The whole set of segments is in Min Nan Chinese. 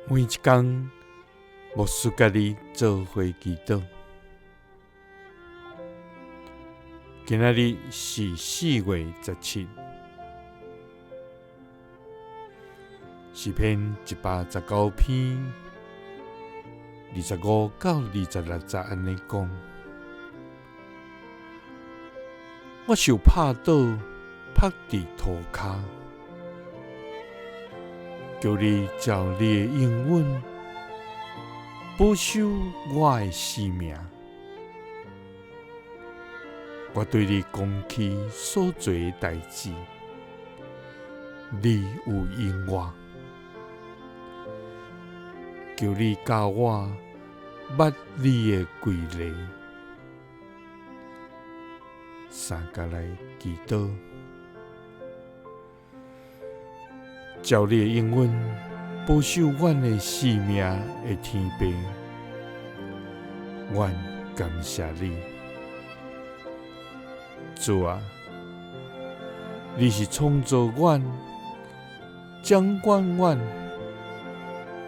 每一工，牧師佮你做伙祈禱。今仔日是4月17，詩篇119篇25到26節按呢講：我受拍倒，曝佇塗跤。求你照你的應允保守我的性命。我對你講起所做的代誌，你有應我。求你教我捌你的規例。三佮來祈禱。照你的應允，保守阮的性命的天父，阮感謝你。主啊，你是創造阮、掌管阮、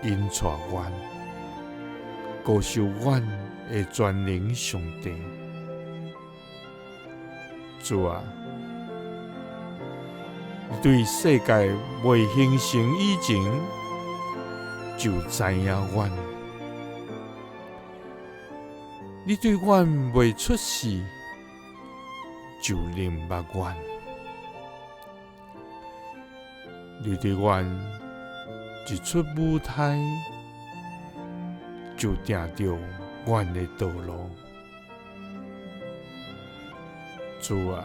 引帶阮、顧守阮的全能上帝。主啊，你對世界未形成以前，就知影阮；你對阮未出世，就認捌阮；你對阮一出母胎，就定著阮的道路。主啊，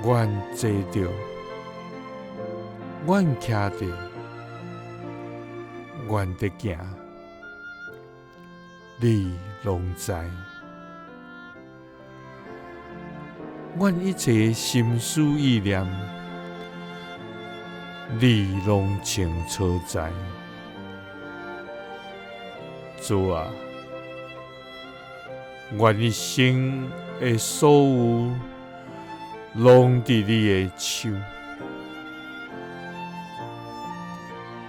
阮坐著，阮徛著，阮佇行，你攏知。阮一切心思意念，你攏清楚知。主啊，阮一生的所有，攏佇你的手。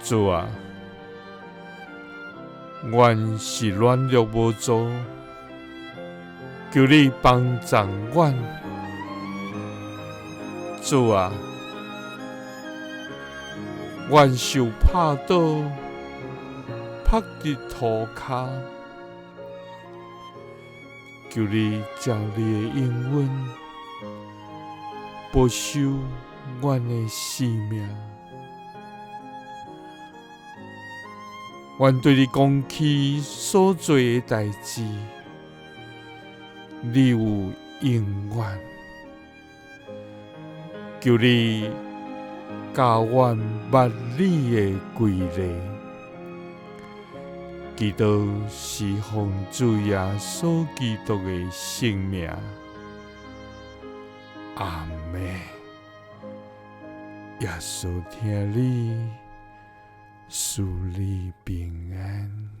主啊，阮是軟弱無助，求你幫助阮。主啊，阮受拍倒，曝佇塗跤，求你照你的應允，保守阮的性命。阮對你講起所做的代誌，你有應阮。求你教阮捌你的規例，祈禱是奉主耶穌基督的聖名。阿們。耶穌疼你，賜你平安。